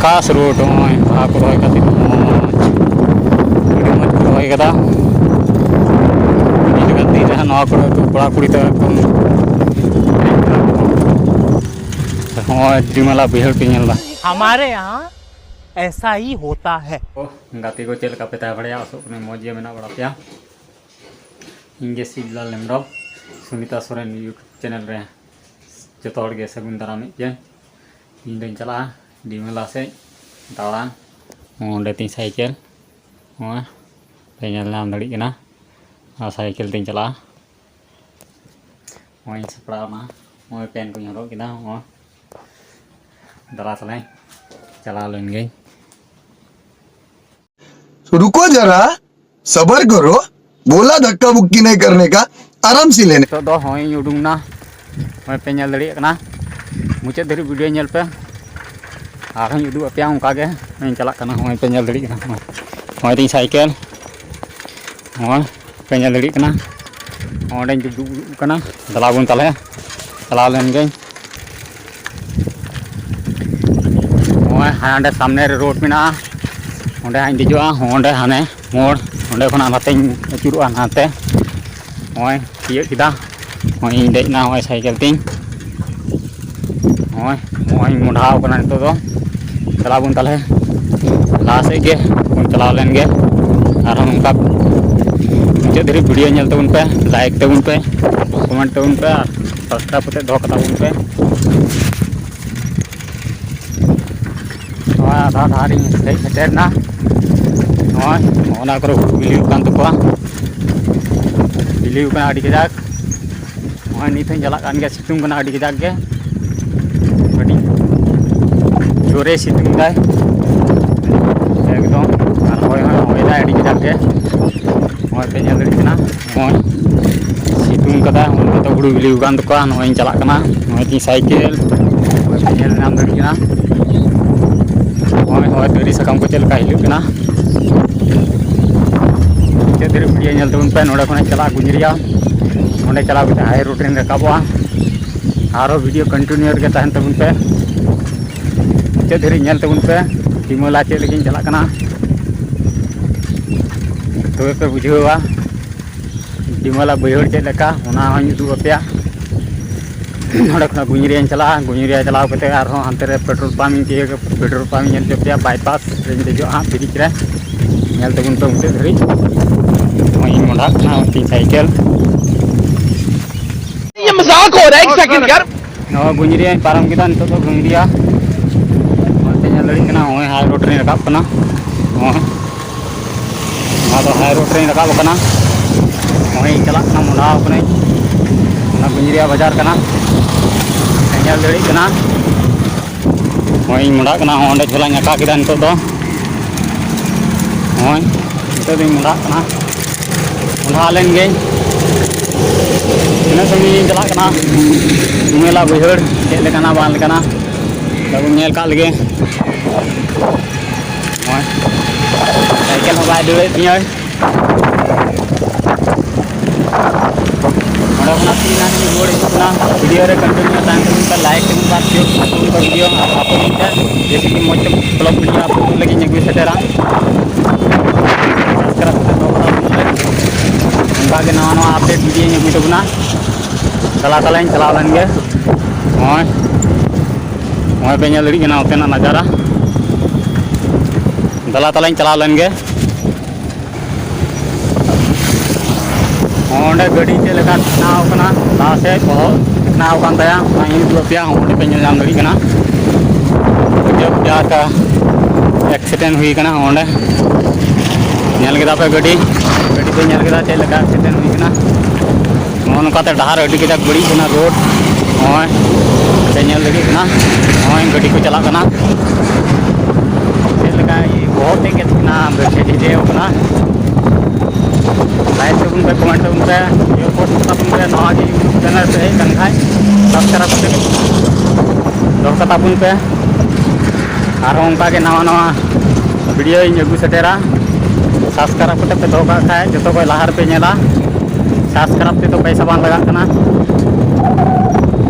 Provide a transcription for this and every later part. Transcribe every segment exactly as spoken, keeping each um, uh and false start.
ᱠᱷᱟᱥ ᱨᱳᱰ, ᱱᱚᱜᱼᱚᱭ ᱵᱟᱦᱟ ᱠᱚ ᱨᱚᱦᱚᱭ ᱠᱟᱛᱮ ᱢᱚᱡᱽ, ᱟᱹᱰᱤ ᱢᱚᱡᱽ ᱠᱚ ᱨᱚᱦᱚᱭ ᱠᱟᱫᱟ᱾ ᱱᱤᱭᱟᱹ ᱞᱮᱠᱟᱱ ᱫᱤᱱ ᱨᱮᱦᱚᱸ ᱱᱚᱣᱟ ᱠᱚᱨᱮ ᱫᱚ ᱠᱚᱲᱟ ᱠᱩᱲᱤ ᱫᱚ ᱮᱠᱫᱚᱢ ᱱᱚᱜᱼᱚᱭ ᱰᱤᱢᱟᱞᱟ ᱵᱟᱹᱭᱦᱟᱹᱲ ᱯᱮ ᱧᱮᱞ ᱮᱫᱟ᱾ हमारे यहाँ ऐसा ही होता है। ᱜᱟᱛᱮ ᱠᱚ ᱪᱮᱫ ᱞᱮᱠᱟ ᱯᱮ ᱛᱟᱦᱮᱸ ᱵᱟᱲᱟᱭᱟ? ᱟᱥᱚᱜ ᱠᱟᱹᱱᱟᱹᱧ ᱢᱚᱡᱽ ᱜᱮ ᱢᱮᱱᱟᱜ ᱵᱟᱲᱟ ᱯᱮᱭᱟ᱾ ᱤᱧ ᱜᱮ ᱥᱤᱵᱽᱞᱟᱞ ᱦᱮᱢᱵᱨᱚᱢ, ᱥᱩᱱᱤᱛᱟ ᱥᱚᱨᱮᱱ YouTube ᱪᱮᱱᱮᱞ ᱨᱮ ᱡᱚᱛᱚ ᱦᱚᱲ ᱜᱮ ᱥᱟᱹᱜᱩᱱ ᱫᱟᱨᱟᱢᱮᱫ ᱯᱮᱭᱟᱹᱧ᱾ ᱤᱧ ᱫᱚᱧ ᱪᱟᱞᱟᱜᱼᱟ ᱰᱤᱢᱟᱞᱟ ᱥᱮᱫ ᱫᱟᱬᱟᱱ᱾ ᱚᱸᱰᱮ ᱛᱤᱧ ᱥᱟᱭᱠᱮᱞ, ᱱᱚᱣᱟ ᱯᱮ ᱧᱮᱞ ᱧᱟᱢ ᱫᱟᱲᱮᱭᱟᱜ ᱠᱟᱱᱟ᱾ ᱟᱨ ᱥᱟᱭᱠᱮᱞ ᱛᱤᱧ ᱪᱟᱞᱟᱜᱼᱟ᱾ ᱱᱚᱜᱼᱚᱭ ᱤᱧ ᱥᱟᱯᱲᱟᱣ ᱮᱱᱟ, ᱱᱚᱜᱼᱚᱭ ᱯᱮᱱᱴ ᱠᱚᱧ ᱦᱚᱨᱚᱜ ᱠᱮᱫᱟ᱾ ᱱᱚᱜᱼᱚᱭ ᱫᱟᱬᱟ ᱛᱟᱞᱟᱧ ᱪᱟᱞᱟᱣ ᱞᱮᱱ ᱜᱮᱧ᱾ रुको जरा, सबर करो। बोला धक्का मुक्की नहीं करने का, आराम से लेने। ᱱᱤᱛᱚᱜ ᱫᱚ ᱦᱚᱸᱜᱼᱚᱭ ᱤᱧ ᱩᱰᱩᱝ ᱮᱱᱟ, ᱦᱚᱸᱜᱼᱚᱭ ᱯᱮ ᱧᱮᱞ ᱫᱟᱲᱮᱭᱟᱜ ᱠᱟᱱᱟ᱾ ᱢᱩᱪᱟᱹᱫ ᱫᱷᱟᱹᱨᱤᱡ ᱵᱷᱤᱰᱤᱭᱳ ᱧᱮᱞ ᱯᱮ, ᱟᱨᱦᱚᱸᱧ ᱩᱫᱩᱜ ᱟᱯᱮᱭᱟ᱾ ᱚᱱᱠᱟ ᱜᱮ ᱦᱚᱸᱜᱼᱚᱭ ᱤᱧ ᱪᱟᱞᱟᱜ ᱠᱟᱱᱟ᱾ ᱦᱚᱸᱜᱼᱚᱭ ᱯᱮ ᱧᱮᱞ ᱫᱟᱲᱮᱭᱟᱜ ᱠᱟᱱᱟ, ᱦᱚᱸᱜᱼᱚᱭ ᱛᱤᱧ ᱥᱟᱭᱠᱮᱞ, ᱦᱚᱸᱜᱼᱚᱭ ᱯᱮ ᱧᱮᱞ ᱫᱟᱲᱮᱭᱟᱜ ᱠᱟᱱᱟ᱾ ᱚᱸᱰᱮᱧ ᱫᱩᱲᱩᱵ ᱠᱟᱱᱟ, ᱫᱮᱞᱟ ᱵᱚᱱ ᱛᱟᱦᱞᱮ ᱪᱟᱞᱟᱣ ᱞᱮᱱ ᱜᱮᱧ᱾ ᱱᱚᱜᱼᱚᱭ ᱦᱟᱸᱰᱮ ᱥᱟᱢᱱᱮ ᱨᱮ ᱨᱳᱰ ᱢᱮᱱᱟᱜᱼᱟ, ᱚᱸᱰᱮ ᱦᱟᱸᱜ ᱤᱧ ᱫᱮᱡᱚᱜᱼᱟ᱾ ᱚᱸᱰᱮ ᱦᱟᱱᱮ ᱢᱳᱲ, ᱚᱸᱰᱮ ᱠᱷᱚᱱᱟᱜ ᱱᱟᱛᱮᱧ ᱟᱹᱪᱩᱨᱚᱜᱼᱟ ᱱᱟᱛᱮ᱾ ᱱᱚᱜᱼᱚᱭ ᱛᱤᱭᱟᱹᱜ ᱠᱮᱫᱟ, ᱱᱚᱜᱼᱚᱭ ᱤᱧ ᱫᱮᱡ ᱮᱱᱟ ᱱᱚᱜᱼᱚᱭ ᱥᱟᱭᱠᱮᱞ ᱛᱤᱧ᱾ ᱱᱚᱜᱼᱚᱭ, ᱱᱚᱜᱼᱚᱭ ᱤᱧ ᱢᱚᱰᱷᱟᱣ ᱠᱟᱱᱟ ᱱᱤᱛᱚᱜ ᱫᱚ, ᱪᱟᱞᱟᱜ ᱟᱵᱚᱱ ᱛᱟᱦᱞᱮ ᱞᱟᱦᱟ ᱥᱮᱫ ᱜᱮ ᱵᱚᱱ ᱪᱟᱞᱟᱣ ᱞᱮᱱ ᱜᱮ᱾ ᱟᱨᱦᱚᱸ ᱱᱚᱝᱠᱟ ᱢᱩᱪᱟᱹᱫ ᱫᱷᱟᱹᱨᱤᱡ ᱵᱷᱤᱰᱤᱭᱳ ᱧᱮᱞ ᱛᱟᱵᱚᱱ ᱯᱮ, ᱞᱟᱭᱤᱠ ᱛᱟᱵᱚᱱ ᱯᱮ, ᱠᱚᱢᱮᱱᱴ ᱛᱟᱵᱚᱱ ᱯᱮ ᱟᱨ ᱥᱟᱵᱥᱠᱨᱟᱭᱤᱵ ᱠᱟᱛᱮ ᱫᱚᱦᱚ ᱠᱟᱛᱟ ᱵᱚᱱ ᱯᱮ᱾ ᱱᱚᱣᱟ ᱟᱫᱷᱟ ᱫᱷᱟᱨᱤᱧ ᱦᱮᱡ ᱥᱮᱴᱮᱨ ᱮᱱᱟ᱾ ᱱᱚᱜᱼᱚᱭ ᱚᱱᱟ ᱠᱚᱨᱮ ᱦᱩᱲᱩ ᱵᱤᱞᱤ ᱟᱠᱟᱱ ᱛᱟᱠᱚᱣᱟ, ᱵᱤᱞᱤ ᱟᱠᱟᱱᱟ ᱟᱹᱰᱤ ᱠᱟᱡᱟᱠ᱾ ᱱᱚᱜᱼᱚᱭ ᱱᱤᱛ ᱦᱚᱸᱧ ᱪᱟᱞᱟᱜ ᱠᱟᱱ ᱜᱮᱭᱟ, ᱥᱤᱛᱩᱝ ᱠᱟᱱᱟ ᱟᱹᱰᱤ ᱠᱟᱡᱟᱠ ᱜᱮ, ᱟᱹᱰᱤ ᱡᱳᱨᱮ ᱥᱤᱛᱩᱝ ᱫᱟᱭ ᱮᱠᱫᱚᱢ᱾ ᱟᱨ ᱦᱚᱭ ᱦᱚᱸᱭ ᱦᱚᱭ ᱫᱟᱭ ᱟᱹᱰᱤ ᱠᱟᱡᱟᱠ ᱜᱮ᱾ ᱱᱚᱜᱼᱚᱭ ᱯᱮ ᱧᱮᱞ ᱫᱟᱲᱮᱭᱟᱜ ᱠᱟᱱᱟ, ᱱᱚᱜᱼᱚᱭ ᱥᱤᱛᱩᱝ ᱠᱟᱫᱟ᱾ ᱱᱚᱜᱼᱚᱭ ᱱᱤᱛᱚᱜ ᱦᱩᱲᱩ ᱵᱤᱞᱤ ᱟᱠᱟᱱ ᱛᱟᱠᱚᱣᱟ᱾ ᱱᱚᱜᱼᱚᱭ ᱤᱧ ᱪᱟᱞᱟᱜ ᱠᱟᱱᱟ, ᱱᱚᱜᱼᱚᱭ ᱛᱤᱧ ᱥᱟᱭᱠᱮᱞ, ᱱᱚᱜᱼᱚᱭ ᱯᱮ ᱧᱮᱞ ᱧᱟᱢ ᱫᱟᱲᱮᱭᱟᱜ ᱠᱟᱱᱟ᱾ ᱱᱚᱜᱼᱚᱭ, ᱱᱚᱜᱼᱚᱭ ᱫᱟᱨᱮ ᱥᱟᱠᱟᱢ ᱠᱚ ᱪᱮᱫ ᱞᱮᱠᱟ ᱦᱤᱞᱟᱹᱜ ᱠᱟᱱᱟ᱾ ᱢᱩᱪᱟᱹᱫ ᱫᱷᱟᱹᱨᱤᱡ ᱵᱷᱤᱰᱤᱭᱳ ᱧᱮᱞ ᱛᱟᱵᱚᱱ ᱯᱮ᱾ ᱱᱚᱸᱰᱮ ᱠᱷᱚᱱᱟᱜ ᱪᱟᱞᱟᱜᱼᱟ ᱜᱩᱡᱽᱨᱤᱭᱟ, ᱚᱸᱰᱮ ᱪᱟᱞᱟᱣ ᱠᱟᱛᱮ ᱦᱟᱭ ᱨᱳᱰ ᱨᱮᱧ ᱨᱟᱠᱟᱵᱚᱜᱼᱟ᱾ ᱟᱨᱦᱚᱸ ᱵᱷᱤᱰᱤᱭᱳ ᱠᱚᱱᱴᱤᱱᱤᱭᱩ ᱨᱮᱜᱮ ᱛᱟᱦᱮᱱ ᱛᱟᱵᱚᱱ ᱯᱮ᱾ ᱢᱩᱪᱟᱹᱫ ᱫᱷᱟᱹᱨᱤᱡ ᱧᱮᱞ ᱛᱟᱵᱚᱱ ᱯᱮ, ᱰᱤᱢᱟᱹᱞᱟ ᱪᱮᱫ ᱞᱟᱹᱜᱤᱫ ᱤᱧ ᱪᱟᱞᱟᱜ ᱠᱟᱱᱟ, ᱛᱚᱵᱮ ᱯᱮ ᱵᱩᱡᱷᱟᱹᱣᱟ ᱰᱤᱢᱟᱹᱞᱟ ᱵᱟᱹᱭᱦᱟᱹᱲ ᱪᱮᱫ ᱞᱮᱠᱟ, ᱚᱱᱟ ᱦᱚᱸᱧ ᱩᱫᱩᱜ ᱟᱯᱮᱭᱟ᱾ ᱱᱚᱸᱰᱮ ᱠᱷᱚᱱᱟᱜ ᱜᱩᱧᱨᱤᱭᱟᱧ ᱪᱟᱞᱟᱜᱼᱟ, ᱜᱩᱧᱨᱤᱭᱟ ᱪᱟᱞᱟᱣ ᱠᱟᱛᱮ ᱟᱨᱦᱚᱸ ᱦᱟᱱᱛᱮ ᱨᱮ petrol pump ᱤᱧ ᱛᱤᱭᱳᱜᱟ, petrol pump ᱤᱧ ᱧᱮᱞ ᱦᱚᱪᱚ ᱯᱮᱭᱟ, bypass ᱨᱮᱧ ᱫᱮᱡᱚᱜᱼᱟ ᱦᱟᱸᱜ bridge ᱨᱮ᱾ ᱧᱮᱞ ᱛᱟᱵᱚᱱ ᱯᱮ ᱢᱩᱪᱟᱹᱫ ᱫᱷᱟᱹᱨᱤᱡ᱾ ᱱᱚᱜᱼᱚᱭ ᱤᱧ ᱢᱚᱸᱰᱷᱟᱜ ᱠᱟᱱᱟ, ᱚᱱᱛᱮᱧ ᱥᱟᱭᱠᱮᱞ᱾ ᱱᱚᱣᱟ ᱜᱩᱧᱨᱤᱭᱟᱹᱧ ᱯᱟᱨᱚᱢ ᱠᱮᱫᱟ, ᱱᱤᱛᱚᱜ ᱫᱚ ᱜᱩᱧᱨᱤᱭᱟ᱾ ᱱᱚᱜᱼᱚᱭ ᱯᱮ ᱧᱮᱞ ᱫᱟᱲᱮᱭᱟᱜ ᱠᱟᱱᱟ, ᱱᱚᱜᱼᱚᱭ high road ᱨᱤᱧ ᱨᱟᱠᱟᱵ ᱠᱟᱱᱟ᱾ ᱱᱚᱜᱼᱚᱭ ᱱᱚᱣᱟ ᱫᱚ high road ᱨᱤᱧ ᱨᱟᱠᱟᱵ ᱠᱟᱱᱟ᱾ ᱱᱚᱜᱼᱚᱭ ᱤᱧ ᱪᱟᱞᱟᱜ ᱠᱟᱱᱟ, ᱢᱚᱸᱰᱷᱟᱣ ᱠᱟᱹᱱᱟᱹᱧ᱾ ᱚᱱᱟ ᱜᱩᱧᱨᱤᱭᱟ ᱵᱟᱡᱟᱨ ᱠᱟᱱᱟ, ᱯᱮ ᱧᱮᱞ ᱫᱟᱲᱮᱭᱟᱜ ᱠᱟᱱᱟ᱾ ᱱᱚᱜᱼᱚᱭ ᱤᱧ ᱢᱚᱸᱰᱷᱟᱜ ᱠᱟᱱᱟ, ᱚᱸᱰᱮ ᱡᱷᱚᱞᱟᱧ ᱟᱸᱠᱟ ᱠᱮᱫᱟ ᱱᱤᱛᱚᱜ ᱫᱚ᱾ ᱱᱚᱜᱼᱚᱭ ᱱᱤᱛᱚᱜ ᱫᱚᱧ ᱢᱚᱸᱰᱷᱟᱜ ᱠᱟᱱᱟ, ᱢᱚᱸᱰᱷᱟ ᱞᱮᱱ ᱜᱮᱧ᱾ ᱛᱤᱱᱟᱹᱜ ᱥᱟᱺᱜᱤᱧ ᱤᱧ ᱪᱟᱞᱟᱜ ᱠᱟᱱᱟ, ᱢᱮᱞᱟ ᱵᱟᱹᱭᱦᱟᱹᱲ ᱪᱮᱫ ᱞᱮᱠᱟᱱᱟ ᱵᱟᱝ ᱞᱮᱠᱟᱱᱟ, ᱵᱟᱵᱚᱱ ᱧᱮᱞ ᱠᱟᱜ ᱞᱮᱜᱮ᱾ ᱱᱚᱜᱼᱚᱭ ᱥᱟᱭᱠᱮᱞ ᱦᱚᱸ ᱵᱟᱭ ᱫᱟᱹᱲᱮᱫ ᱛᱤᱧᱟᱹ᱾ ᱚᱸᱰᱮ ᱠᱷᱚᱱᱟᱜ ᱛᱤ ᱱᱟᱜ ᱤᱧ ᱨᱩᱣᱟᱹᱲ ᱦᱤᱡᱩᱜ ᱠᱟᱱᱟ᱾ ᱵᱷᱤᱰᱤᱭᱳ ᱨᱮ continue ᱛᱟᱦᱮᱱ ᱛᱟᱵᱚᱱ ᱯᱮ, like ᱛᱟᱵᱚᱱ ᱯᱮ, ᱟᱨ ᱥᱮᱭᱟᱨ ᱛᱟᱵᱚᱱ ᱯᱮ ᱵᱷᱤᱰᱤᱭᱳ, ᱟᱨ ᱥᱟᱯᱳᱨᱴ ᱛᱟᱵᱚᱱ ᱯᱮ, ᱡᱮᱭᱥᱮ ᱠᱤ ᱢᱚᱡᱽ ᱛᱮ vlog ᱵᱷᱤᱰᱤᱭᱳ ᱟᱯᱮ ᱠᱚ ᱞᱟᱹᱜᱤᱫ ᱤᱧ ᱟᱹᱜᱩ ᱥᱮᱴᱮᱨᱟ᱾ Subscribe ᱠᱟᱛᱮ ᱫᱚᱦᱚ ᱠᱟᱜ ᱛᱟᱵᱚᱱ ᱯᱮ, ᱚᱱᱠᱟ ᱜᱮ ᱱᱟᱣᱟ ᱱᱟᱣᱟ update ᱵᱷᱤᱰᱤᱭᱳᱧ ᱟᱹᱜᱩᱭ ᱛᱟᱵᱚᱱᱟ᱾ ᱫᱮᱞᱟ ᱛᱟᱦᱞᱮᱧ ᱪᱟᱞᱟᱣ ᱞᱮᱱ ᱜᱮ᱾ ᱱᱚᱜᱼᱚᱭ, ᱱᱚᱜᱼᱚᱭ ᱯᱮ ᱧᱮᱞ ᱫᱟᱲᱮᱭᱟᱜ ᱠᱟᱱᱟ ᱱᱚᱛᱮᱱᱟᱜ ᱱᱟᱡᱟᱨᱟ᱾ ᱫᱮᱞᱟ ᱛᱟᱦᱞᱮᱧ ᱪᱟᱞᱟᱣ ᱞᱮᱱ ᱜᱮ᱾ ᱚᱸᱰᱮ ᱜᱟᱹᱰᱤ ᱪᱮᱫ ᱞᱮᱠᱟ ᱴᱷᱮᱱᱟᱣ ᱠᱟᱱᱟ, ᱞᱟᱦᱟ ᱥᱮᱫ ᱵᱚᱦᱚᱜ ᱴᱷᱮᱱᱟᱣ ᱠᱟᱱ ᱛᱟᱭᱟ, ᱚᱱᱟ ᱧᱮᱞ ᱦᱚᱪᱚ ᱟᱯᱮᱭᱟ᱾ ᱚᱸᱰᱮ ᱯᱮ ᱧᱮᱞ ᱧᱟᱢ ᱫᱟᱲᱮᱭᱟᱜ ᱠᱟᱱᱟ, ᱡᱟᱠ, ᱡᱟᱠ, accident ᱦᱩᱭ ᱠᱟᱱᱟ᱾ ᱚᱸᱰᱮ ᱧᱮᱞ ᱠᱮᱫᱟ ᱯᱮ ᱜᱟᱹᱰᱤ, ᱜᱟᱹᱰᱤ ᱯᱮ ᱧᱮᱞ ᱠᱮᱫᱟ ᱪᱮᱫ ᱞᱮᱠᱟ accident ᱦᱩᱭ ᱠᱟᱱᱟ᱾ ᱱᱚᱜᱼᱚ ᱱᱚᱝᱠᱟᱛᱮ ᱰᱟᱦᱟᱨ ᱟᱹᱰᱤ ᱠᱟᱡᱟᱠ ᱵᱟᱹᱲᱤᱡ ᱠᱟᱱᱟ, road᱾ ᱱᱚᱜᱼᱚᱭ ᱯᱮ ᱧᱮᱞ ᱫᱟᱲᱮᱭᱟᱜ ᱠᱟᱱᱟ, ᱱᱚᱜᱼᱚᱭ ᱜᱟᱹᱰᱤ ᱠᱚ ᱪᱟᱞᱟᱜ ᱠᱟᱱᱟ᱾ ᱪᱮᱫ ᱞᱮᱠᱟ ᱵᱚᱦᱚᱜ ᱴᱷᱮᱡ ᱜᱮ ᱛᱟᱦᱮᱱᱟ, ᱵᱮᱥ ᱴᱷᱤᱠ ᱜᱮ ᱠᱟᱱᱟ᱾ Like ᱛᱟᱵᱚᱱ ᱯᱮ, comment ᱛᱟᱵᱚᱱ ᱯᱮ, ᱤᱭᱟᱹ post ᱛᱟᱵᱚᱱ ᱯᱮ, ᱱᱚᱣᱟ ᱜᱮ YouTube channel ᱯᱮ ᱦᱮᱡ ᱞᱮᱱ ᱠᱷᱟᱡ subscribe ᱠᱟᱛᱮ ᱫᱚᱦᱚ ᱠᱟᱛᱟ ᱵᱚᱱ ᱯᱮ᱾ ᱟᱨᱦᱚᱸ ᱚᱱᱠᱟ ᱜᱮ ᱱᱟᱣᱟ ᱱᱟᱣᱟ ᱵᱷᱤᱰᱤᱭᱳᱧ ᱟᱹᱜᱩ ᱥᱮᱴᱮᱨᱟ᱾ Subscribe ᱠᱟᱛᱮ ᱯᱮ ᱫᱚᱦᱚ ᱠᱟᱜ ᱠᱷᱟᱡ ᱡᱚᱛᱚ ᱠᱷᱚᱡ ᱞᱟᱦᱟ ᱨᱮᱯᱮ ᱧᱮᱞᱟ᱾ Subscribe ᱛᱮᱫᱚ ᱯᱚᱭᱥᱟ ᱵᱟᱝ ᱞᱟᱜᱟᱜ ᱠᱟᱱᱟ᱾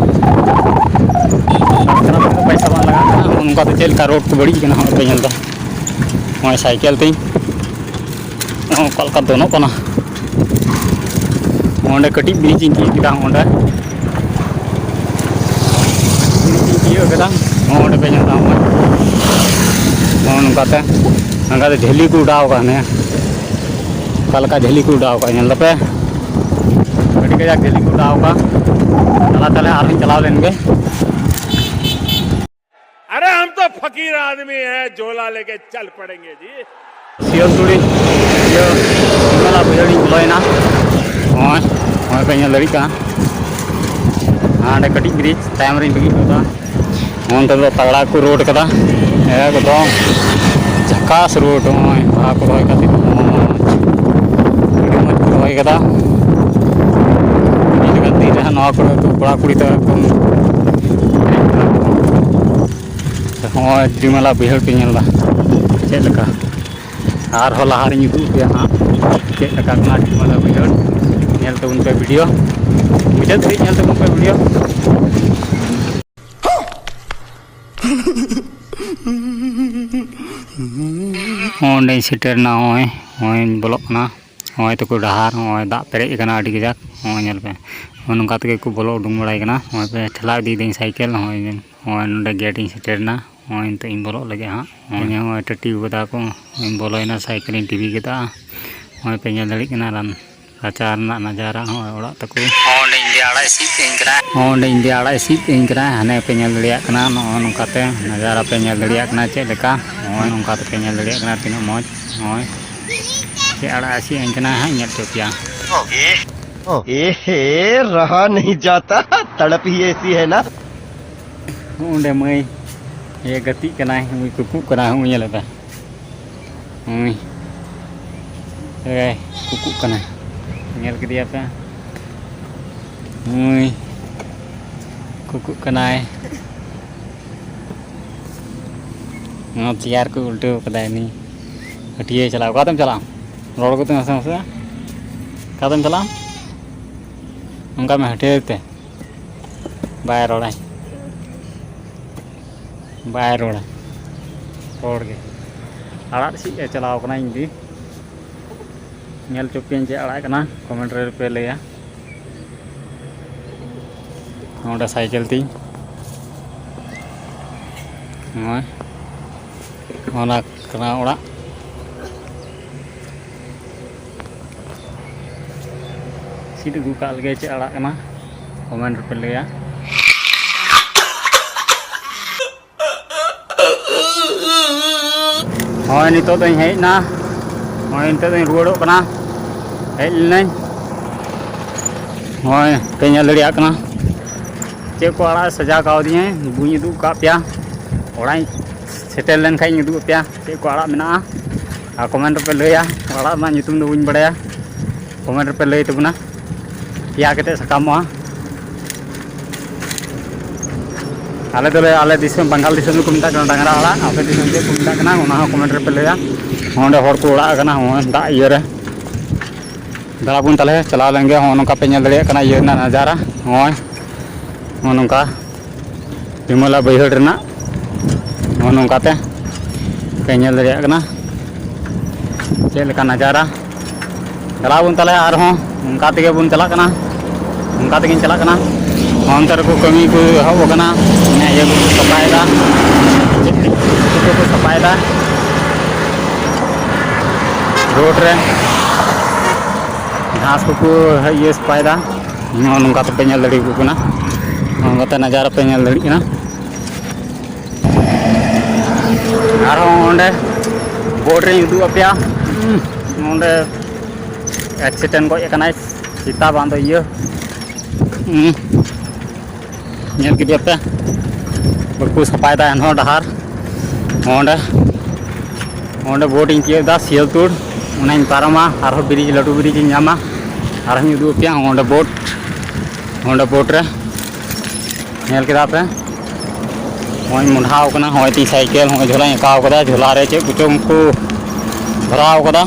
Subscribe ᱛᱮᱫᱚ ᱯᱚᱭᱥᱟ ᱵᱟᱝ ᱞᱟᱜᱟᱜ ᱠᱟᱱᱟ᱾ ᱱᱚᱝᱠᱟ ᱛᱮ ᱪᱮᱫ ᱞᱮᱠᱟ ᱨᱳᱰ ᱠᱚ ᱵᱟᱹᱲᱤᱡ ᱠᱟᱱᱟ, ᱦᱚᱸᱜᱼᱚᱭ ᱯᱮ ᱧᱮᱞ ᱮᱫᱟ᱾ ᱱᱚᱜᱼᱚᱭ ᱥᱟᱭᱠᱮᱞ ᱛᱤᱧ, ᱱᱚᱜᱼᱚᱭ ᱚᱠᱟ ᱞᱮᱠᱟ ᱫᱚᱱᱚᱜ ᱠᱟᱱᱟ᱾ ᱚᱸᱰᱮ ᱠᱟᱹᱴᱤᱡ ᱵᱨᱤᱡᱽ ᱤᱧ ᱛᱤᱭᱳᱜ ᱠᱮᱫᱟ, ᱚᱸᱰᱮ ᱵᱨᱤᱡᱽ ᱤᱧ ᱛᱤᱭᱳᱜ ᱠᱮᱫᱟ᱾ ᱱᱚᱜᱼᱚᱭ ᱚᱸᱰᱮ ᱯᱮ ᱧᱮᱞ ᱮᱫᱟ, ᱱᱚᱜᱼᱚᱭ ᱱᱚᱜᱼᱚᱭ ᱱᱚᱝᱠᱟ ᱛᱮ, ᱱᱚᱝᱠᱟ ᱛᱮ ᱡᱷᱟᱹᱞᱤ ᱠᱚ ᱚᱰᱟᱣ ᱟᱠᱟᱫ ᱦᱟᱱᱮ, ᱚᱠᱟ ᱞᱮᱠᱟ ᱡᱷᱟᱹᱞᱤ ᱠᱚ ᱚᱰᱟᱣ ᱟᱠᱟᱫ, ᱧᱮᱞ ᱫᱟᱯᱮ, ᱟᱹᱰᱤ ᱠᱟᱡᱟᱠ ᱡᱷᱟᱹᱞᱤ ᱠᱚ ᱚᱰᱟᱣ ᱟᱠᱟᱫ᱾ ᱛᱟᱞᱟ ᱛᱟᱞᱟ ᱟᱨᱦᱚᱸᱧ ᱪᱟᱞᱟᱣ ᱞᱮᱱ ᱜᱮ᱾ अरे हम तो फकीर आदमी हैं, झोला लेके चल पड़ेंगे जी। ᱥᱤᱭᱚᱞ ᱛᱩᱲᱤ ᱤᱭᱟᱹ ᱢᱮᱞᱟ ᱵᱟᱹᱭᱦᱟᱹᱲᱤᱧ ᱵᱚᱞᱚᱭᱮᱱᱟ᱾ ᱱᱚᱜᱼᱚᱭ, ᱱᱚᱜᱼᱚᱭ ᱯᱮ ᱧᱮᱞ ᱫᱟᱲᱮᱭᱟᱜ ᱠᱟᱱᱟ, ᱦᱟᱸᱰᱮ ᱠᱟᱹᱴᱤᱡ ᱵᱨᱤᱡᱽ ᱛᱟᱭᱚᱢ ᱨᱤᱧ ᱵᱟᱹᱜᱤ ᱦᱚᱴᱚ ᱠᱟᱫᱟ᱾ ᱚᱱᱛᱮ ᱫᱚ ᱛᱟᱜᱽᱲᱟ ᱠᱚ ᱨᱳᱰ ᱠᱟᱫᱟ, ᱮᱠᱫᱚᱢ ᱡᱷᱟᱠᱟᱥ ᱨᱳᱰ᱾ ᱱᱚᱜᱼᱚᱭ ᱵᱟᱦᱟ ᱠᱚ ᱨᱚᱦᱚᱭ ᱠᱟᱛᱮ, ᱟᱹᱰᱤ ᱢᱚᱡᱽ ᱠᱚ ᱨᱚᱦᱚᱭ ᱠᱟᱫᱟ᱾ ᱟᱹᱰᱤ ᱞᱮᱠᱟᱱ ᱫᱤᱱ ᱨᱮ ᱱᱚᱣᱟ ᱠᱚᱨᱮ ᱫᱚ ᱠᱚᱲᱟ ᱠᱩᱲᱤ ᱫᱚ ᱮᱠᱫᱚᱢ ᱱᱚᱜᱼᱚᱭ ᱰᱤᱢᱟᱞᱟ ᱵᱟᱹᱭᱦᱟᱹᱲ ᱯᱮ ᱧᱮᱞ ᱮᱫᱟ ᱪᱮᱫ ᱞᱮᱠᱟ᱾ ᱟᱨᱦᱚᱸ ᱞᱟᱦᱟ ᱨᱤᱧ ᱩᱫᱩᱜ ᱟᱯᱮᱭᱟ ᱦᱟᱸᱜ ᱪᱮᱫ ᱞᱮᱠᱟ ᱠᱟᱱᱟ ᱰᱤᱢᱟᱞᱟ ᱵᱟᱹᱭᱦᱟᱹᱲ᱾ ᱧᱮᱞ ᱛᱟᱵᱚᱱ ᱯᱮ ᱵᱷᱤᱰᱤᱭᱳ, ᱢᱩᱪᱟᱹᱫ ᱫᱷᱟᱹᱵᱤᱡ ᱧᱮᱞ ᱛᱟᱵᱚᱱ ᱯᱮ ᱵᱷᱤᱰᱤᱭᱳ᱾ ᱚᱸᱰᱮᱧ ᱥᱮᱴᱮᱨ ᱮᱱᱟ, ᱱᱚᱜᱼᱚᱭ, ᱱᱚᱜᱼᱚᱭ ᱤᱧ ᱵᱚᱞᱚᱜ ᱠᱟᱱᱟ᱾ ᱱᱚᱜᱼᱚᱭ ᱛᱟᱠᱚ ᱰᱟᱦᱟᱨ, ᱱᱚᱜᱼᱚᱭ ᱫᱟᱜ ᱯᱮᱨᱮᱡ ᱟᱠᱟᱱᱟ ᱟᱹᱰᱤ ᱠᱟᱡᱟᱠ᱾ ᱱᱚᱜᱼᱚᱭ ᱧᱮᱞ ᱯᱮ, ᱱᱚᱜᱼᱚᱭ ᱱᱚᱝᱠᱟ ᱛᱮᱜᱮ ᱠᱚ ᱵᱚᱞᱚ ᱩᱰᱩᱝ ᱵᱟᱲᱟᱭ ᱠᱟᱱᱟ᱾ ᱱᱚᱜᱼᱚᱭ ᱯᱮ ᱴᱷᱮᱞᱟᱣ ᱤᱫᱤᱭᱮᱫᱟᱹᱧ ᱥᱟᱭᱠᱮᱞ᱾ ᱱᱚᱜᱼᱚᱭ, ᱱᱚᱜᱼᱚᱭ ᱱᱚᱰᱮ ᱜᱮᱴ ᱤᱧ ᱥᱮᱴᱮᱨ ᱮᱱᱟ᱾ ᱱᱚᱜᱼᱚᱭ ᱱᱤᱛᱚᱜ ᱤᱧ ᱵᱚᱞᱚᱜ ᱞᱟᱹᱜᱤᱫ ᱦᱟᱸᱜ᱾ ᱱᱚᱜᱼᱚᱭ, ᱱᱚᱜᱼᱚᱭ ᱴᱟᱹᱴᱤ ᱠᱟᱫᱟ ᱠᱚ, ᱤᱧ ᱵᱚᱞᱚᱭᱮᱱᱟ, ᱥᱟᱭᱠᱮᱞ ᱤᱧ ᱰᱤᱵᱤ ᱠᱮᱫᱟ᱾ ᱱᱚᱜᱼᱚᱭ ᱯᱮ ᱧᱮᱞ ᱫᱟᱲᱮᱭᱟᱜ ᱠᱟᱱᱟ ᱨᱟᱱ ᱨᱟᱪᱟ ᱨᱮᱱᱟᱜ ᱱᱟᱡᱟᱨᱟ᱾ ᱱᱚᱜᱼᱚᱭ ᱚᱲᱟᱜ ᱛᱟᱠᱚ᱾ ᱚᱸᱰᱮ ᱤᱧ ᱫᱮᱭᱟ ᱟᱲᱟᱜ ᱮ ᱥᱤᱫ ᱟᱹᱧ ᱠᱟᱱᱟ᱾ ᱦᱟᱱᱮ ᱯᱮ ᱧᱮᱞ ᱫᱟᱲᱮᱭᱟᱜ ᱠᱟᱱᱟ, ᱱᱚᱜᱼᱚᱭ ᱱᱚᱝᱠᱟ ᱛᱮ ᱱᱟᱡᱟᱨᱟ ᱯᱮ ᱧᱮᱞ ᱫᱟᱲᱮᱭᱟᱜ ᱠᱟᱱᱟ ᱪᱮᱫ ᱞᱮᱠᱟ᱾ ᱱᱚᱜᱼᱚᱭ ᱱᱚᱝᱠᱟ ᱛᱮᱯᱮ ᱧᱮᱞ ᱫᱟᱲᱮᱭᱟᱜ ᱠᱟᱱᱟ ᱛᱤᱱᱟᱹᱜ ᱢᱚᱡᱽ᱾ ᱱᱚᱜᱼᱚᱭ ᱪᱮᱫ ᱟᱲᱟᱜ ᱮ ᱥᱤᱫ ᱟᱹᱧ ᱠᱟᱱᱟ ᱦᱟᱸᱜ, ᱧᱮᱞ ᱦᱚᱪᱚ ᱯᱮᱭᱟ᱾ ए हे, रहा नहीं जाता, तड़प ही ऐसी है ना। ᱚᱸᱰᱮ ᱢᱟᱹᱭ, ᱤᱭᱟᱹ ᱜᱟᱛᱮᱜ ᱠᱟᱱᱟᱭ, ᱩᱱᱤ ᱠᱩᱠᱩᱜ ᱠᱟᱱᱟᱭ, ᱩᱱᱤ ᱧᱮᱞ ᱞᱮᱫᱟ᱾ ᱩᱱᱤ, ᱮ, ᱠᱩᱠᱩᱜ ᱠᱟᱱᱟᱭ, ᱧᱮᱞ ᱠᱮᱫᱮᱭᱟ ᱯᱮ? ᱩᱱᱤ ᱠᱩᱠᱩᱜ ᱠᱟᱱᱟᱭ᱾ ᱱᱚᱣᱟ ᱪᱮᱭᱟᱨ ᱠᱚ ᱩᱞᱴᱟᱹᱣ ᱠᱟᱫᱟᱭ ᱩᱱᱤ᱾ ᱦᱟᱹᱴᱭᱟᱹᱭ ᱪᱟᱞᱟᱜᱼᱟ᱾ ᱚᱠᱟᱛᱮᱢ ᱪᱟᱞᱟᱜᱼᱟ? ᱨᱚᱲ ᱠᱚᱛᱮ ᱱᱟᱥᱮ ᱱᱟᱥᱮ᱾ ᱚᱠᱟᱛᱮᱢ ᱪᱟᱞᱟᱜᱼᱟ? ᱚᱱᱠᱟ ᱢᱮ ᱦᱟᱹᱴᱭᱟᱹᱭ ᱛᱮ᱾ ᱵᱟᱭ ᱨᱚᱲᱟᱭ᱾ ᱵᱟᱭ ᱨᱚᱲᱟ ᱦᱚᱲ ᱜᱮ᱾ ᱟᱲᱟᱜ ᱥᱮᱫ ᱮ ᱪᱟᱞᱟᱣ ᱠᱟᱱᱟ ᱤᱧ ᱫᱤ᱾ ᱧᱮᱞ ᱦᱚᱪᱚ ᱯᱮᱭᱟᱹᱧ ᱪᱮᱫ ᱟᱲᱟᱜ ᱠᱟᱱᱟ, ᱠᱚᱢᱮᱱᱴ ᱨᱮ ᱯᱮ ᱞᱟᱹᱭᱟ᱾ ᱱᱚᱰᱮ ᱥᱟᱭᱠᱮᱞ ᱛᱤᱧ, ᱱᱚᱜᱼᱚᱭ ᱚᱱᱟ ᱠᱟᱱᱟ ᱚᱲᱟᱜ᱾ ᱥᱤᱫ ᱟᱹᱜᱩ ᱠᱟᱜ ᱞᱮᱜᱮ ᱪᱮᱫ ᱟᱲᱟᱜ ᱠᱟᱱᱟ, ᱠᱚᱢᱮᱱᱴ ᱨᱮᱯᱮ ᱞᱟᱹᱭᱟ᱾ ᱦᱳᱭ, ᱱᱤᱛᱚᱜ ᱫᱚᱧ ᱦᱮᱡ ᱮᱱᱟ᱾ ᱦᱳᱭ, ᱱᱤᱛᱚᱜ ᱫᱚᱧ ᱨᱩᱣᱟᱹᱲᱚᱜ ᱠᱟᱱᱟ᱾ ᱦᱮᱡ ᱞᱤᱱᱟᱹᱧ᱾ ᱦᱳᱭ, ᱯᱮ ᱧᱮᱞ ᱫᱟᱲᱮᱭᱟᱜ ᱠᱟᱱᱟ ᱪᱮᱫ ᱠᱚ ᱟᱲᱟᱜ ᱥᱟᱡᱟᱣ ᱠᱟᱣᱫᱤᱧᱟᱹ, ᱵᱟᱹᱧ ᱩᱫᱩᱜ ᱟᱠᱟᱫ ᱯᱮᱭᱟ᱾ ᱚᱲᱟᱜ ᱤᱧ ᱥᱮᱴᱮᱨ ᱞᱮᱱᱠᱷᱟᱱ ᱤᱧ ᱩᱫᱩᱜ ᱟᱯᱮᱭᱟ ᱪᱮᱫ ᱠᱚ ᱟᱲᱟᱜ ᱢᱮᱱᱟᱜᱼᱟ᱾ ᱟᱨ ᱠᱚᱢᱮᱱᱴ ᱨᱮᱯᱮ ᱞᱟᱹᱭᱟ, ᱟᱲᱟᱜ ᱨᱮᱱᱟᱜ ᱧᱩᱛᱩᱢ ᱫᱚ ᱵᱟᱹᱧ ᱵᱟᱲᱟᱭᱟ᱾ ᱠᱚᱢᱮᱱᱴ ᱨᱮᱯᱮ ᱞᱟᱹᱭ ᱛᱟᱵᱚᱱᱟ, ᱯᱮᱭᱟ ᱠᱟᱛᱮ ᱥᱟᱠᱟᱢᱚᱜᱼᱟ᱾ ᱟᱞᱮ ᱫᱚᱞᱮ, ᱟᱞᱮ ᱫᱤᱥᱚᱢ, ᱵᱟᱝᱜᱟᱞ ᱫᱤᱥᱚᱢ ᱫᱚᱠᱚ ᱢᱮᱛᱟᱜ ᱠᱟᱱᱟ ᱰᱟᱝᱨᱟ ᱟᱲᱟᱜ, ᱟᱯᱮ ᱫᱤᱥᱚᱢ ᱪᱮᱫ ᱠᱚ ᱢᱮᱛᱟᱜ ᱠᱟᱱᱟ, ᱚᱱᱟ ᱦᱚᱸ ᱠᱚᱢᱮᱱᱴ ᱨᱮᱯᱮ ᱞᱟᱹᱭᱟ᱾ ᱚᱸᱰᱮ ᱦᱚᱲ ᱠᱚ ᱚᱲᱟᱜ ᱟᱠᱟᱱᱟ, ᱦᱚᱸᱜᱼᱚᱭ ᱫᱟᱜ ᱤᱭᱟᱹᱨᱮ᱾ ᱫᱮᱞᱟ ᱵᱚᱱ ᱛᱟᱦᱞᱮ ᱪᱟᱞᱟᱣ ᱞᱮᱱ ᱜᱮ᱾ ᱦᱚᱸᱜᱼᱚ ᱱᱚᱝᱠᱟ ᱯᱮ ᱧᱮᱞ ᱫᱟᱲᱮᱭᱟᱜ ᱠᱟᱱᱟ ᱤᱭᱟᱹ ᱨᱮᱱᱟᱜ ᱱᱟᱡᱟᱨᱟ᱾ ᱱᱚᱜᱼᱚᱭ ᱱᱚᱜᱼᱚ ᱱᱚᱝᱠᱟ ᱵᱤᱢᱟᱹᱞᱟ ᱵᱟᱹᱭᱦᱟᱹᱲ ᱨᱮᱱᱟᱜ ᱱᱚᱜᱼᱚ ᱱᱚᱝᱠᱟ ᱛᱮ ᱯᱮ ᱧᱮᱞ ᱫᱟᱲᱮᱭᱟᱜ ᱠᱟᱱᱟ ᱪᱮᱫ ᱞᱮᱠᱟ ᱱᱟᱡᱟᱨᱟ᱾ ᱪᱟᱞᱟᱣ ᱵᱚᱱ ᱛᱟᱦᱞᱮ ᱟᱨᱦᱚᱸ ᱚᱱᱠᱟ ᱛᱮᱜᱮ ᱵᱚᱱ ᱪᱟᱞᱟᱜ ᱠᱟᱱᱟ, ᱚᱱᱠᱟ ᱛᱮᱜᱮᱧ ᱪᱟᱞᱟᱜ ᱠᱟᱱᱟ᱾ ᱚᱱᱛᱮ ᱨᱮᱠᱚ ᱠᱟᱹᱢᱤ ᱠᱚ ᱮᱦᱚᱵ ᱟᱠᱟᱱᱟ, ᱢᱟᱱᱮ ᱤᱭᱟᱹ ᱠᱚ ᱥᱟᱯᱷᱟᱭᱮᱫᱟ, ᱪᱮᱫ ᱠᱚ ᱥᱟᱯᱷᱟᱭᱮᱫᱟ ᱨᱳᱰ ᱨᱮ, ᱜᱷᱟᱥ ᱠᱚᱠᱚ ᱤᱭᱟᱹ ᱥᱟᱯᱷᱟᱭᱮᱫᱟ᱾ ᱱᱚᱜᱼᱚ ᱱᱚᱝᱠᱟ ᱛᱮᱯᱮ ᱧᱮᱞ ᱫᱟᱲᱮᱭᱟᱠᱚ ᱠᱟᱱᱟ, ᱱᱚᱜᱼᱚ ᱱᱚᱝᱠᱟ ᱛᱮ ᱱᱟᱡᱟᱨᱟ ᱯᱮ ᱧᱮᱞ ᱫᱟᱲᱮᱭᱟᱜ ᱠᱟᱱᱟ᱾ ᱟᱨᱦᱚᱸ ᱚᱸᱰᱮ ᱵᱳᱴ ᱨᱤᱧ ᱩᱫᱩᱜ ᱟᱯᱮᱭᱟ᱾ ᱦᱩᱸ, ᱱᱚᱸᱰᱮ ᱮᱠᱥᱤᱰᱮᱱᱴ ᱜᱚᱡ ᱟᱠᱟᱱᱟᱭ ᱥᱮᱛᱟ ᱵᱟᱝ ᱫᱚ ᱤᱭᱟᱹ᱾ ᱦᱩᱸ, ᱧᱮᱞ ᱠᱮᱫᱮᱭᱟ ᱯᱮ, ᱵᱟᱠᱚ ᱥᱟᱯᱷᱟᱭᱮᱫᱟ ᱮᱱᱦᱚᱸ ᱰᱟᱦᱟᱨ᱾ ᱚᱸᱰᱮ, ᱚᱸᱰᱮ ᱵᱳᱴ ᱤᱧ ᱛᱤᱭᱳᱜ ᱮᱫᱟ ᱥᱤᱭᱟᱹᱞᱛᱩᱲ, ᱚᱱᱟᱧ ᱯᱟᱨᱚᱢᱟ, ᱟᱨᱦᱚᱸ ᱵᱨᱤᱡᱽ, ᱞᱟᱹᱴᱩ ᱵᱨᱤᱡᱽ ᱤᱧ ᱧᱟᱢᱟ, ᱟᱨᱦᱚᱸᱧ ᱩᱫᱩᱜ ᱟᱯᱮᱭᱟ᱾ ᱚᱸᱰᱮ ᱵᱳᱴ, ᱚᱸᱰᱮ ᱵᱳᱴ ᱨᱮ ᱧᱮᱞ ᱠᱮᱫᱟ ᱯᱮ᱾ ᱱᱚᱜᱼᱚᱭ ᱢᱚᱰᱷᱟᱣ ᱠᱟᱱᱟ, ᱱᱚᱜᱼᱚᱭ ᱛᱤᱧ ᱥᱟᱭᱠᱮᱞ, ᱱᱚᱜᱼᱚᱭ ᱡᱷᱚᱞᱟᱧ ᱟᱠᱟᱣ ᱠᱟᱫᱟ, ᱡᱷᱚᱞᱟ ᱨᱮ ᱪᱮᱫ ᱠᱚᱪᱚᱝ ᱠᱚ ᱵᱷᱚᱨᱟᱣ ᱠᱟᱫᱟ᱾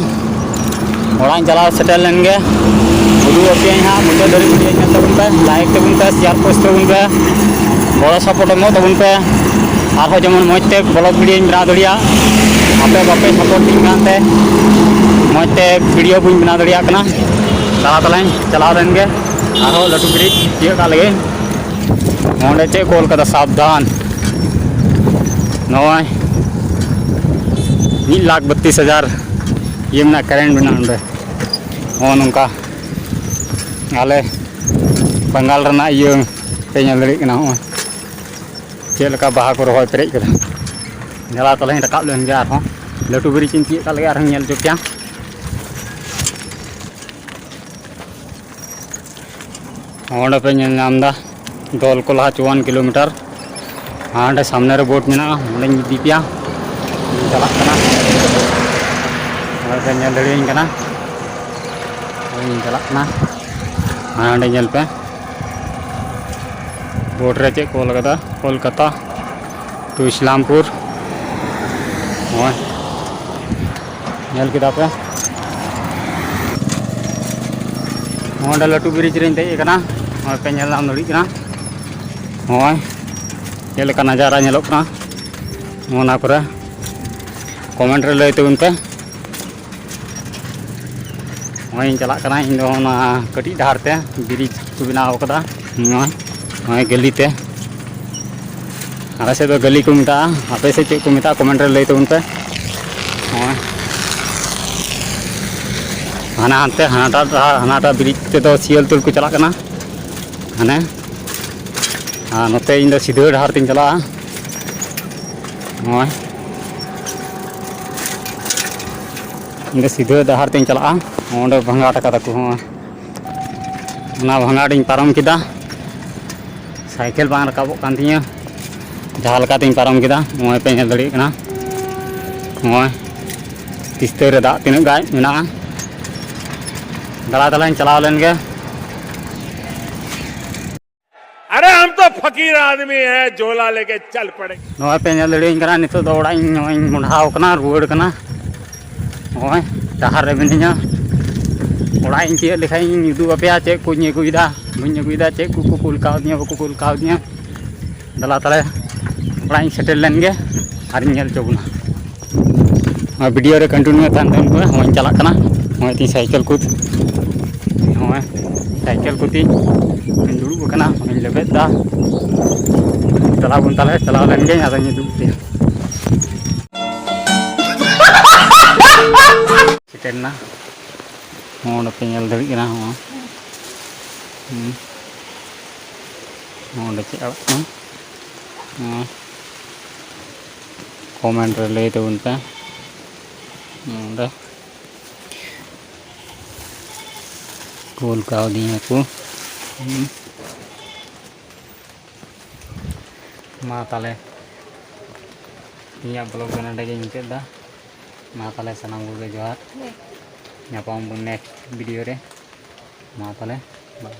ᱚᱲᱟᱜ ᱤᱧ ᱪᱟᱞᱟᱣ ᱥᱮᱴᱮᱨ ᱞᱮᱱ ᱜᱮ, ᱩᱫᱩᱜ ᱟᱯᱮᱭᱟᱹᱧ ᱦᱟᱸᱜ ᱢᱩᱪᱟᱹᱫ ᱫᱷᱟᱹᱨᱤᱡ ᱵᱷᱤᱰᱤᱭᱳ ᱧᱮᱞ ᱛᱟᱵᱚᱱ ᱯᱮ, ᱞᱟᱭᱤᱠ ᱛᱟᱵᱚᱱ ᱯᱮ, ᱥᱮᱭᱟᱨ ᱯᱳᱥᱴ ᱛᱟᱵᱚᱱ ᱯᱮ, ᱜᱚᱲᱚ ᱥᱟᱯᱳᱨᱴ ᱮᱢᱚᱜ ᱛᱟᱵᱚᱱ ᱯᱮ᱾ ᱟᱨᱦᱚᱸ ᱡᱮᱢᱚᱱ ᱢᱚᱡᱽ ᱛᱮ vlog video ᱧ ᱵᱮᱱᱟᱣ ᱫᱟᱲᱮᱭᱟᱜ, ᱟᱯᱮ ᱵᱟᱯᱮ support ᱫᱤᱧ ᱠᱟᱱᱛᱮ ᱢᱚᱡᱽ ᱛᱮ video ᱵᱟᱹᱧ ᱵᱮᱱᱟᱣ ᱫᱟᱲᱮᱭᱟᱜ ᱠᱟᱱᱟ᱾ ᱫᱟᱬᱟ ᱛᱟᱞᱟᱧ ᱪᱟᱞᱟᱣ ᱞᱮᱱ ᱜᱮ ᱟᱨᱦᱚᱸ ᱞᱟᱹᱴᱩ bridge ᱛᱤᱭᱳᱜ ᱠᱟᱜ ᱞᱟᱹᱜᱤᱫ᱾ ᱚᱸᱰᱮ ᱪᱮᱫ ᱠᱚ ᱚᱞ ᱠᱟᱫᱟ, ᱥᱟᱵᱫᱷᱟᱱ᱾ ᱱᱚᱜᱼᱚᱭ ᱢᱤᱫ ᱞᱟᱠᱷ ᱵᱟᱛᱤᱥ ᱦᱟᱡᱟᱨ ᱤᱭᱟᱹ ᱢᱮᱱᱟᱜᱼᱟ, current ᱢᱮᱱᱟᱜᱼᱟ ᱚᱸᱰᱮ᱾ ᱱᱚᱜᱼᱚ ᱱᱚᱝᱠᱟ ᱟᱞᱮ ᱵᱟᱝᱜᱟᱞ ᱨᱮᱱᱟᱜ ᱤᱭᱟᱹ ᱯᱮ ᱧᱮᱞ ᱫᱟᱲᱮᱭᱟᱜ ᱠᱟᱱᱟ᱾ ᱱᱚᱜᱼᱚᱭ ᱪᱮᱫ ᱞᱮᱠᱟ ᱵᱟᱦᱟ ᱠᱚ ᱨᱚᱦᱚᱭ ᱯᱮᱨᱮᱡ ᱠᱟᱫᱟ᱾ ᱫᱮᱞᱟ ᱛᱟᱦᱞᱮᱧ ᱨᱟᱠᱟᱵ ᱞᱮᱱ ᱜᱮ ᱟᱨᱦᱚᱸ, ᱞᱟᱹᱴᱩ bridge ᱤᱧ ᱛᱤᱭᱳᱜ ᱠᱟᱜ ᱞᱮᱜᱮ, ᱟᱨᱦᱚᱸᱧ ᱧᱮᱞ ᱦᱚᱪᱚ ᱯᱮᱭᱟ᱾ ᱚᱸᱰᱮ ᱯᱮ ᱧᱮᱞ ᱧᱟᱢ ᱮᱫᱟ ᱫᱚᱞ ᱠᱚ ᱞᱟᱦᱟ ᱪᱩᱣᱟᱱ kilometer᱾ ᱦᱟᱸᱰᱮ ᱥᱟᱢᱱᱮ ᱨᱮ boat ᱢᱮᱱᱟᱜᱼᱟ, ᱚᱸᱰᱮᱧ ᱤᱫᱤ ᱯᱮᱭᱟ᱾ ᱤᱧ ᱪᱟᱞᱟᱜ ᱠᱟᱱᱟ, ᱚᱸᱰᱮ ᱯᱮ ᱧᱮᱞ ᱫᱟᱲᱮᱭᱟᱹᱧ ᱠᱟᱱᱟ᱾ ᱦᱳᱭ, ᱤᱧ ᱪᱟᱞᱟᱜ ᱠᱟᱱᱟ᱾ ᱦᱟᱸᱰᱮ ᱧᱮᱞ ᱯᱮ, board ᱨᱮ ᱪᱮᱫ ᱠᱚ ᱚᱞ ᱠᱟᱫᱟ, ᱠᱳᱞᱠᱟᱛᱟ to ᱤᱥᱞᱟᱢᱯᱩᱨ᱾ ᱱᱚᱜᱼᱚᱭ ᱧᱮᱞ ᱠᱮᱫᱟ ᱯᱮ, ᱱᱚᱸᱰᱮ ᱞᱟᱹᱴᱩ bridge ᱨᱤᱧ ᱫᱮᱡ ᱟᱠᱟᱱᱟ᱾ ᱱᱚᱜᱼᱚᱭ ᱯᱮ ᱧᱮᱞ ᱧᱟᱢ ᱫᱟᱲᱮᱭᱟᱜ ᱠᱟᱱᱟ, ᱱᱚᱜᱼᱚᱭ ᱪᱮᱫ ᱞᱮᱠᱟ ᱱᱟᱡᱟᱨᱟ ᱧᱮᱞᱚᱜ ᱠᱟᱱᱟ᱾ ᱚᱱᱟ ᱠᱚᱨᱮ comment ᱨᱮ ᱞᱟᱹᱭ ᱛᱟᱵᱚᱱ ᱯᱮ᱾ ᱱᱚᱜᱼᱚᱭ ᱤᱧ ᱪᱟᱞᱟᱜ ᱠᱟᱱᱟ, ᱤᱧ ᱫᱚ ᱚᱱᱟ ᱠᱟᱹᱴᱤᱡ ᱰᱟᱦᱟᱨ ᱛᱮ, bridge ᱠᱚ ᱵᱮᱱᱟᱣ ᱠᱟᱫᱟ, ᱱᱚᱜᱼᱚᱭ, ᱱᱚᱜᱼᱚᱭ ᱜᱟᱹᱞᱤ ᱛᱮ᱾ ᱟᱞᱮ ᱥᱮᱫ ᱫᱚ ᱜᱟᱹᱞᱤ ᱠᱚ ᱢᱮᱛᱟᱜᱼᱟ, ᱟᱯᱮ ᱥᱮᱫ ᱪᱮᱫ ᱠᱚ ᱢᱮᱛᱟᱜᱼᱟ comment ᱨᱮ ᱞᱟᱹᱭ ᱛᱟᱵᱚᱱ ᱯᱮ᱾ ᱱᱚᱜᱼᱚᱭ ᱦᱟᱱᱟ ᱦᱟᱱᱛᱮ, ᱦᱟᱱᱟᱴᱟᱜ ᱰᱟᱦᱟᱨ, ᱦᱟᱱᱟᱴᱟᱜ bridge ᱛᱮᱫᱚ ᱥᱤᱭᱟᱹᱞ ᱛᱩᱞ ᱠᱚ ᱪᱟᱞᱟᱜ ᱠᱟᱱᱟ ᱦᱟᱱᱮ, ᱟᱨ ᱱᱚᱛᱮ ᱤᱧ ᱫᱚ ᱥᱤᱫᱷᱟᱹ ᱰᱟᱦᱟᱨ ᱛᱤᱧ ᱪᱟᱞᱟᱜᱼᱟ᱾ ᱱᱚᱜᱼᱚᱭ ᱤᱧ ᱫᱚ ᱥᱤᱫᱷᱟᱹ ᱰᱟᱦᱟᱨ ᱛᱤᱧ ᱪᱟᱞᱟᱜᱼᱟ᱾ ᱚᱸᱰᱮ ᱵᱷᱟᱸᱜᱟᱴ ᱠᱟᱫᱟ ᱠᱚ, ᱦᱚᱸᱜᱼᱚᱭ ᱚᱱᱟ ᱵᱷᱟᱸᱜᱟᱴ ᱤᱧ ᱯᱟᱨᱚᱢ ᱠᱮᱫᱟ᱾ ᱥᱟᱭᱠᱮᱞ ᱵᱟᱝ ᱨᱟᱠᱟᱵᱚᱜ ᱠᱟᱱ ᱛᱤᱧᱟᱹ, ᱡᱟᱦᱟᱸ ᱞᱮᱠᱟᱛᱤᱧ ᱯᱟᱨᱚᱢ ᱠᱮᱫᱟ᱾ ᱱᱚᱜᱼᱚᱭ ᱯᱮ ᱧᱮᱞ ᱫᱟᱲᱮᱭᱟᱜ ᱠᱟᱱᱟ, ᱱᱚᱜᱼᱚᱭ ᱛᱤᱥᱛᱟᱹ ᱨᱮ ᱫᱟᱜ ᱛᱤᱱᱟᱹᱜ ᱜᱟᱱ ᱢᱮᱱᱟᱜᱼᱟ᱾ ᱫᱟᱬᱟ ᱫᱟᱬᱟᱧ ᱪᱟᱞᱟᱣ ᱞᱮᱱ ᱜᱮ᱾ अरे हम तो फकीर आदमी हैं, झोला लेके चल पड़े। ᱱᱚᱜᱼᱚᱭ ᱯᱮ ᱧᱮᱞ ᱫᱟᱲᱮᱭᱟᱹᱧ ᱠᱟᱱᱟ, ᱱᱤᱛᱚᱜ ᱫᱚ ᱚᱲᱟᱜ ᱤᱧ, ᱱᱚᱜᱼᱚᱭ ᱤᱧ ᱢᱚᱸᱰᱷᱟᱣ ᱠᱟᱱᱟ, ᱨᱩᱣᱟᱹᱲ ᱠᱟᱱᱟ᱾ ᱱᱚᱜᱼᱚᱭ ᱰᱟᱦᱟᱨ ᱨᱮ ᱢᱤᱱᱟᱹᱧᱟ᱾ ᱚᱲᱟᱜ ᱤᱧ ᱛᱤᱭᱳᱜ ᱞᱮᱠᱷᱟᱱ ᱤᱧ ᱩᱫᱩᱜ ᱟᱯᱮᱭᱟ ᱪᱮᱫ ᱠᱚᱧ ᱟᱹᱜᱩᱭᱮᱫᱟ, ᱵᱟᱹᱧ ᱟᱹᱜᱩᱭᱮᱫᱟ, ᱪᱮᱫ ᱠᱚᱠᱚ ᱠᱩᱞ ᱠᱟᱣᱫᱤᱧᱟ, ᱵᱟᱠᱚ ᱠᱩᱞ ᱠᱟᱣᱫᱤᱧᱟ᱾ ᱫᱮᱞᱟ ᱛᱟᱦᱞᱮ ᱚᱲᱟᱜ ᱤᱧ ᱥᱮᱴᱮᱨ ᱞᱮᱱ ᱜᱮ ᱟᱨᱤᱧ ᱧᱮᱞ ᱦᱚᱪᱚ ᱵᱚᱱᱟ᱾ ᱱᱚᱣᱟ ᱵᱷᱤᱰᱤᱭᱳ ᱨᱮ ᱠᱚᱱᱴᱤᱱᱤᱭᱩ ᱛᱟᱦᱮᱱ ᱛᱟᱵᱚᱱ ᱯᱮ᱾ ᱦᱚᱸᱜᱼᱚᱭ ᱤᱧ ᱪᱟᱞᱟᱜ ᱠᱟᱱᱟ, ᱦᱚᱸᱜᱼᱚᱭ ᱛᱤᱧ ᱥᱟᱭᱠᱮᱞ ᱠᱚ, ᱦᱚᱸᱜᱼᱚᱭ ᱥᱟᱭᱠᱮᱞ ᱠᱚᱛᱤᱧ ᱫᱩᱲᱩᱵ ᱟᱠᱟᱱᱟ, ᱦᱚᱸᱜᱼᱚᱭ ᱤᱧ ᱞᱮᱵᱮᱫ ᱮᱫᱟ᱾ ᱪᱟᱞᱟᱣ ᱵᱚᱱ ᱛᱟᱦᱚᱞᱮ, ᱪᱟᱞᱟᱣ ᱞᱮᱱ ᱜᱮ ᱟᱫᱚᱧ ᱩᱫᱩᱜ ᱟᱯᱮᱭᱟ᱾ ᱥᱮᱴᱮᱨ ᱮᱱᱟ᱾ ᱱᱚᱰᱮ ᱯᱮ ᱧᱮᱞ ᱫᱟᱲᱮᱭᱟᱜ ᱠᱟᱱᱟ, ᱦᱚᱸ᱾ ᱦᱩᱸ᱾ ᱱᱚᱰᱮ ᱪᱮᱫ ᱟᱲᱟᱜ ᱠᱟᱱᱟ? ᱦᱚᱸ᱾ ᱠᱚᱢᱮᱱᱴ ᱨᱮ ᱞᱟᱹᱭ ᱛᱟᱵᱚᱱ ᱯᱮ᱾ ᱱᱚᱰᱮ ᱠᱩᱞ ᱠᱟᱣᱫᱤᱧᱟ ᱠᱚ᱾ ᱦᱩᱸ᱾ ᱢᱟ ᱛᱟᱦᱚᱞᱮ, ᱤᱧᱟᱹᱜ ᱵᱞᱚᱜ ᱫᱚ ᱱᱚᱰᱮ ᱜᱤᱧ ᱢᱩᱪᱟᱹᱫ ᱮᱫᱟ᱾ ᱢᱟ ᱛᱟᱦᱚᱞᱮ, ᱥᱟᱱᱟᱢ ᱠᱚᱜᱮ ᱡᱚᱦᱟᱨ᱾ ᱧᱟᱯᱟᱢ ᱟᱵᱚᱱ ᱱᱮᱠᱥᱴ ᱵᱷᱤᱰᱤᱭᱳ ᱨᱮ᱾ ᱢᱟ ᱛᱟᱦᱚᱞᱮ, ᱵᱟᱭ᱾